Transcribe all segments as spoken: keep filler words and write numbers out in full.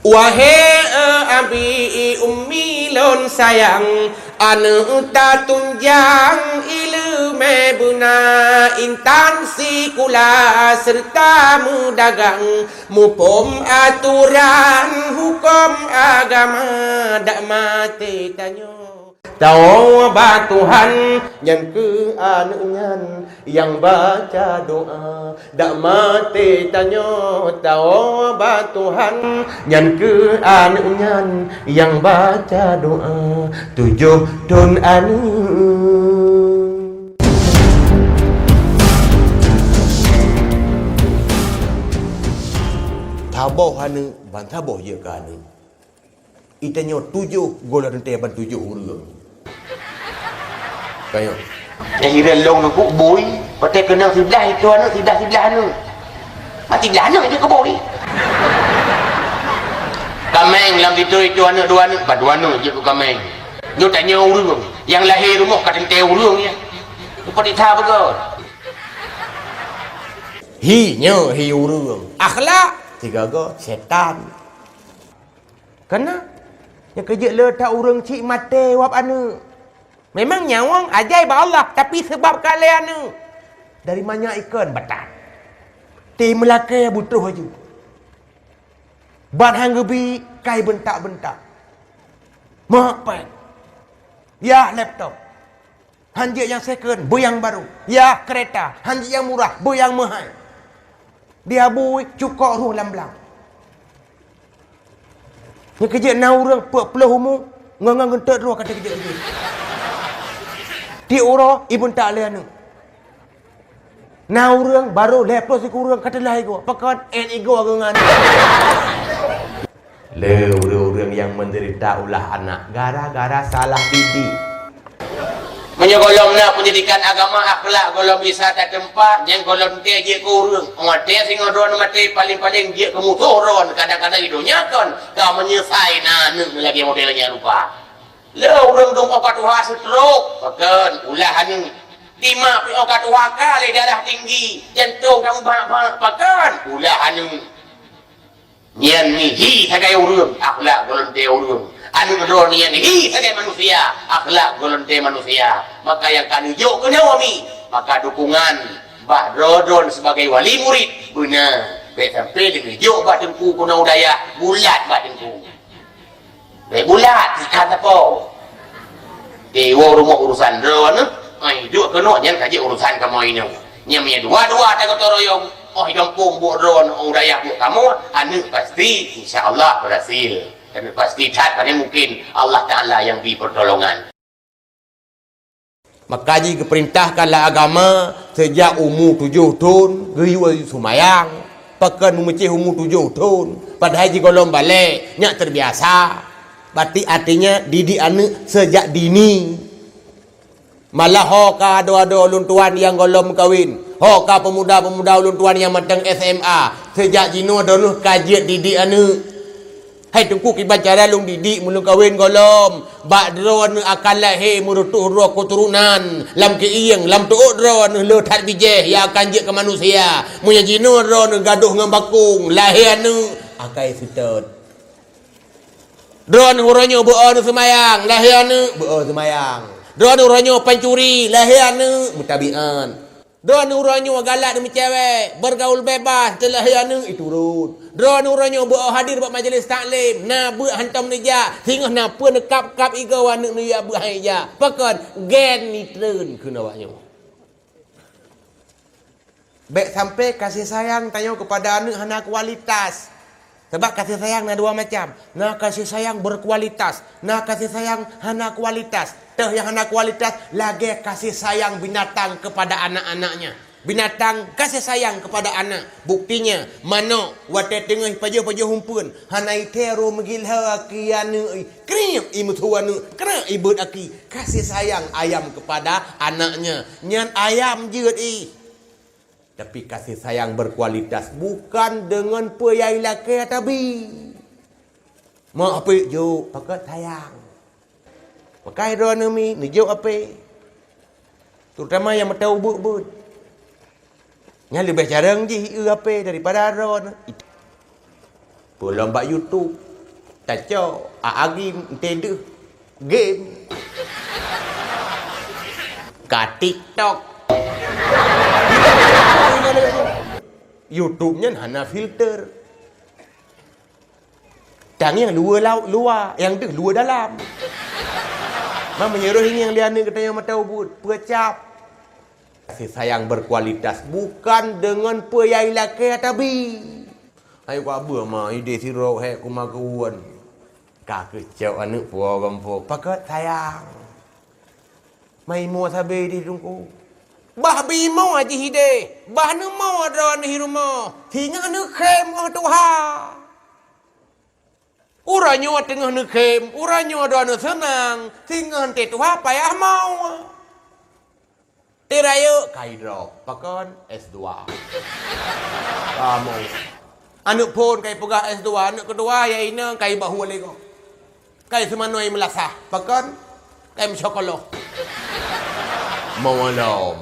Wahé, eh, abi, i ummi lôn sayang, aneuëk tatunjang ileumé beuna, intan sikula seureuta meudagang, muphom atoran huköm agama, dak maté tanyoe. Tawoe bak Tuhan, nyan keuh aneuëk nyan nyang baca doa. Dak maté tanyoe tawoe bak Tuhan, nyan keuh aneuëk nyan nyang baca doa. Tujoh thon aneuëk. Saboh aneuëk, ban saboh jeuet keu aneuëk. Itanyoe tujoh gohlom teuntée ban tujoh ureuëng. Kayong. Nyang hireuen lôn ngon bui, watée keunong siblaih itu aneuëk, siblaih-siblaih aneuëk. Ah, siblaih aneuëk jeuet keu bui. Kaméng lam situ itu aneuëk dua aneuëk, bah dua aneuëk jeuet keu kaméng. Nyoe tanyoe ureuëng, nyang lahé rumoh ka teuntée ureuëng nyan. Rupa dita beugôt. Hi nyoe hi ureuëng. Akhlak, sigoe-goe setan. Kana, nyang keu jeuet le that ureuëng cit maté wab aneuëk. Memang nyawöng ajai bak Allah, tapi seubab ka lé aneuëk. Dari manyak ikon batat. Ti meulakée beutroh aju. Ban han geubi kai beuntak-beuntak. Meuhak péng. Yah laptop. Han jeuet nyang second, beu nyang barô. Yah keureta, han jeuet nyang murah, beu nyang meuhai. Di abui cukok roh lam blang. Nyang keu jeuet na ureuëng peuet ploh umu, ngon-ngon geuntot roh ka teukeujot-keujot. Tiep uroe, ibeuntak lé aneuëk. Na ureuëng barô lhée ploh sikureueng ka teulahé goe. Pakon? Ét igoe geungan. Le ureuëng-ureuëng nyang meudeurita ulah anak gara-gara salah didik. Meunyoe gohlom na peundidikan agama, akhlak gohlom bisa tateumpa, nyang gohlom teuntée jeuet keu ureuëng. Watée singoh droeneuh maté, paleng-paleng jeuet keu musoh droeneuh, kadang-kadang di donya kon ka meunyeusai na aneuëk lagée model nyang rupa. Le ureuëng dum óh ka tuha stroke, pakon? Ulah aneuëk. Tima pih óh ka tuha ka lé darah tinggi, jantong ka meubak-bak, pakon? Ulah aneuëk. Nyan hi sagai ureuëng, akhlak gohlom teuntée ureuëng. Aneuëk droeneuh nyan hi sagai manusia, akhlak gohlom teuntée manusia. Maka nyang ka neujok keunoe mi, maka dukungan bak droe-droe sibagai wali murid beuna. Bék sampai neujok bak teungku keunoe u dayah, bulat bak teungku. Bék bulat, ikan tapo. Di woe rumoh urusan droeneuh, ai, duek keunoe nyan ka jeuet urusan kamoe inoe. Nyan meunyo dua-dua ta gotong royong, óh i gampông buet droeneuh, óh dayah buet kamoe, aneuëk pasti, insya Allah, berhasil. Aneuëk pasti that, karena mungkin Allah Taala nyang bri pertolongan. Maka jih geupeurintahkan lé agama seujak umu tujoh thon geuyue seumayang, pakon meumeucéh umu tujoh thon, padahai jigohlom balek, nyak teubiasa. Berarti artinya didik aneuëk seujak dini. Malah ho ka adoe-adoe ulôn tuan nyang gohlom meukawen, ho ka peumuda-peumuda ulôn tuan nyang mantong S M A, seujak jinoe droeneuh ka jeuet didik aneuëk. Hai teungku, kiban cara lôn didik meulôn kawen gohlom. Bak droeneuh akan lahé meureutôh droe keuturonan, lam keuieng, lam teuôt droeneuh le that bijéh nyang akan jeuet keu manusia. Meunyo jinoe droeneuh gadôh ngon bakong, lahé aneuëk, akai seutôt. Droeneuh uroe nyoe beu-o neuh seumayang, lahé aneuëk, beu-o seumayang. Droeneuh uroe nyoe pancuri, lahé aneuëk, meutabiat. Droeneuh uroe nyoe galak deungon cewek, bergaul bebas, teulahé aneuëk, iturot. Droeneuh uroe nyoe beu-o hadir bak majelis taklim, na beuet hantom neujak, singoh na peue neukab-kab igoe aneuëk neujak beuet han ijak. Pakon? Gen itreun kheun awak nyoe. Bék sampai kasih sayang tanyoe keupada aneuëk hana kualitas. Sabab kasih sayang na dua macam. Na kasih sayang berkualitas, na kasih sayang hana kualitas. Teuh nyang hana kualitas lagée kasih sayang binatang kepada anak-anaknya. Binatang kasih sayang kepada anak. Buktinya, manok watée teungoh pajoh-pajoh umpeuen, hana ithée ro meugilhö aki aneuëk, kriep imeusu aneuëk, krak ibeuet aki. Kasih sayang ayam kepada anaknya. Nyan ayam jeuet ih. Tapi kasih sayang berkualitas bukan deungon peue nyang ilakée tabi. Mak apik jok, pakon sayang. Pakai droeneuh mi neujok apé. Terutama nyang meuta ubeut-ubeut. Nyan leubeh jarang jih ieu apé daripada droeneuh. Peulom bak YouTube. Tacok, a agi enteuk deuh game. Ka TikTok. YouTube nyan hana filter. Tangieng luwa laôt luwa, nyang deuh luwa dalam. Ma meunyoe roh nyang lé aneuk geutanyoe mata ubeut, peucab. Kasih sayang berkualitas bukan dengan peuyai lakée tabi. Hai kwa beuh ma ideh sidroe hék kuma keuwon. Ka keucok aneuk po gampông. Pakot sayang. Mai imoe sabe di teungku. Bah bi imoe jih ideh. Bah neumoe droeneuh rumoh. Singoh neukhém óh tuha. Uroe nyoe teungoh neukhém, uroe nyoe droeneuh seunang. Singoh teuh tuha payah moe. Teurayeuk kai droe, pakon S dua. Kamoe. Aneuk phon kai peugah S dua, aneuk keudua ya inong kai bahu lego. Kai seumanoi meulasah, pakon kai meusyokoloh. Mawalom.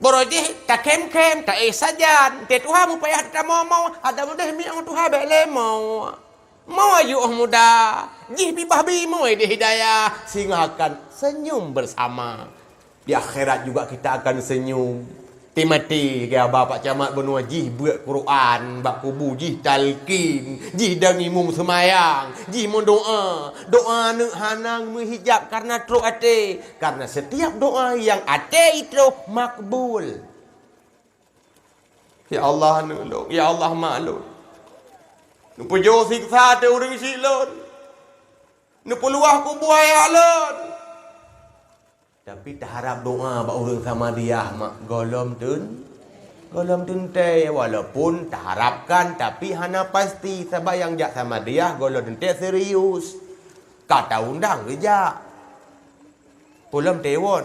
Boro jih takhém-khém, taéh sajan, teutuha mupayah tatamoe-moe, ada mudeh miong tuha bék lé moe. Moe yôh muda, jih pibah bimoe di hidayah, singoh akan senyum bersama. Di akhirat juga kita akan senyum. Ti maté, ya Bapak Camat Benua jih beuet Quran, bak kubu jih talkin, jih dan imum semayang, jih mendoa. Doa aneuk hanang meuhijab karena trok até, karena setiap doa yang até itu makbul. Ya Allah aneuk lôn, ya Allah mak lôn. Neupujoe siksa teuh ureueng syiek lôn. Neupuluwah kubu ayah lôn. Tapi taharab doa bak ureueng Samadiyah mak gohlom teun, gohlom teuntée walaupun taharabkan tapi hana pasti sabab nyang jak Samadiyah gohlom teuntée serius. Ka taundang geujak. Pulam tewon.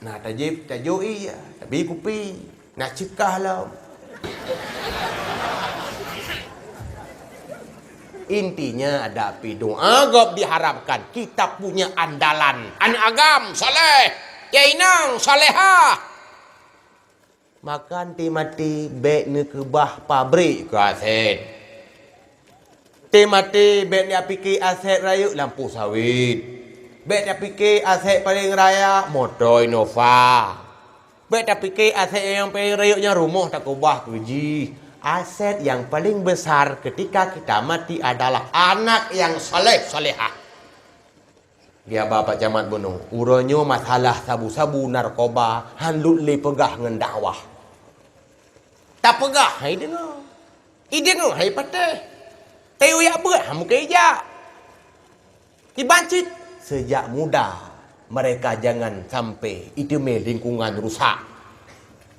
Na tajép tajok ie, tabi kupi, na ceukah lom. Intinya ada pi doa gob diharapkan kita punya andalan. Aneuk agam saleh, ya inong salehah. Makan ti maté bék neukeubah pabrik keu aset. Ti maté bék neupiké aset rayeuk lampôh sawét. Bék tapiké aset paléng raya moto Innova. Bék tapiké aset nyang paléng rayeuk nyan rumoh takeubah keu jih. Aset nyang paléng besar ketika kita mati adalah anak nyang saleh salehah. Geuba Pak Camat bunoe, uroe nyoe masalah sabu-sabu, narkoba, han lut lé peugah ngon dakwah. Tapeugah hai deungoe, ideungoe hai patéh. Tayue jak beuet han mungken ijak. Iban cit sejak muda mereka jangan sampai iteumé lingkungan rusak.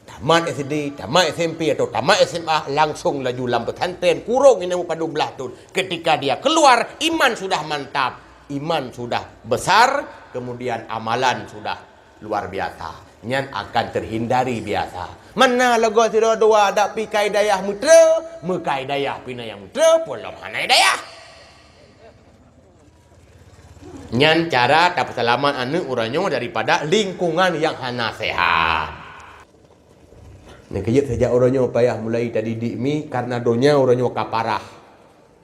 Tamat S D, tamat S M P atau tamat S M A, langsung laju lam pesantren, kurong inong padum blaih thon. Ketika dia keluar, iman sudah mantap, iman sudah besar, kemudian amalan sudah luar biasa. Nyan akan terhindari biasa. Mana lagoe sidroe dua dak pi kai dayah meutre, meukai dayah pina nyang meutre, polom hana dayah. Nyan cara tapeuseulamat aneuk uroe nyoe daripada lingkungan nyang hana sehat. Nyang keujeuet sejak uroe nyoe payah mulai tadidik mi karena donya uroe nyoe ka parah.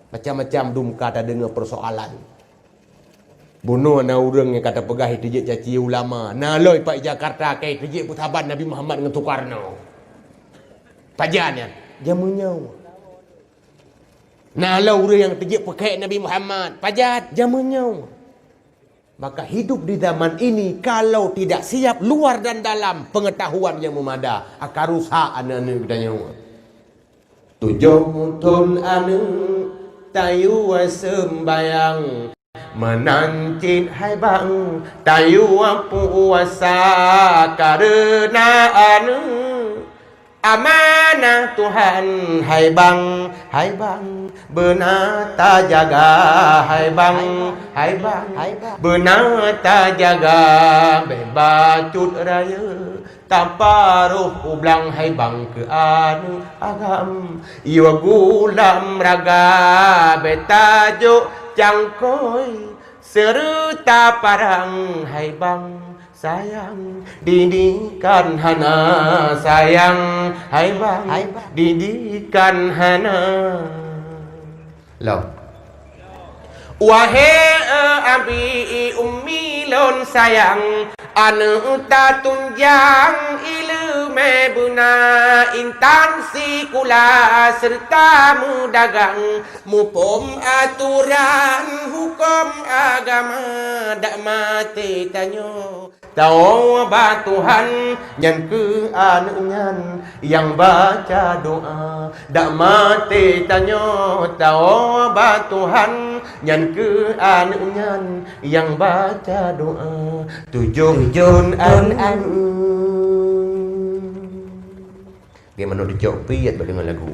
Macam-macam dum ka tadeungoe persoalan. Bunoe na ureueng nyang ka tapeugah iteujeuet caci ulama, na lom pat Jakarta ka iteujeuet peusaban Nabi Muhammad ngon Sukarno. Pajan nyan? Jameun nyoe. Na lom ureueng nyang teujeuet peukhek Nabi Muhammad, pajan jameun nyoe. Maka hidup di zaman ini kalau tidak siap luar dan dalam pengetahuan yang memada, akan rusak aneuk-aneuk geutanyoe. Tujoh thon aneuk tayue seumbayang, meunan cit hai bang tayue puasa kareuna aneuk. Amanah Tuhan, hai bang, hai bang, beuna tajaga, hai bang, hai bang, beuna tajaga, bék bacut rayeuk, taparoh u blang, hai bang, keu aneuk agam. Yue gulam raga, bék tajok cangkôi, seureuta parang, hai bang. Sayang didikan hana, sayang hai bang, hai bang, didikan hana. Lom. Wahé, eh, abi, ummi lôn sayang, aneuëk ta tunjang ileumé beuna, intan sikula seureuta meudagang, muphom atoran huköm agama, dak maté tanyoe tawoe bak Tuhan, nyan kheueh aneuëk nyan nyang baca doá. Dak maté tanyoe tawoe bak Tuhan, nyan kheueh aneuëk nyan nyang baca doá. Tujoh thon aneuëk. Geumanok dicok piet bak deungon lagu.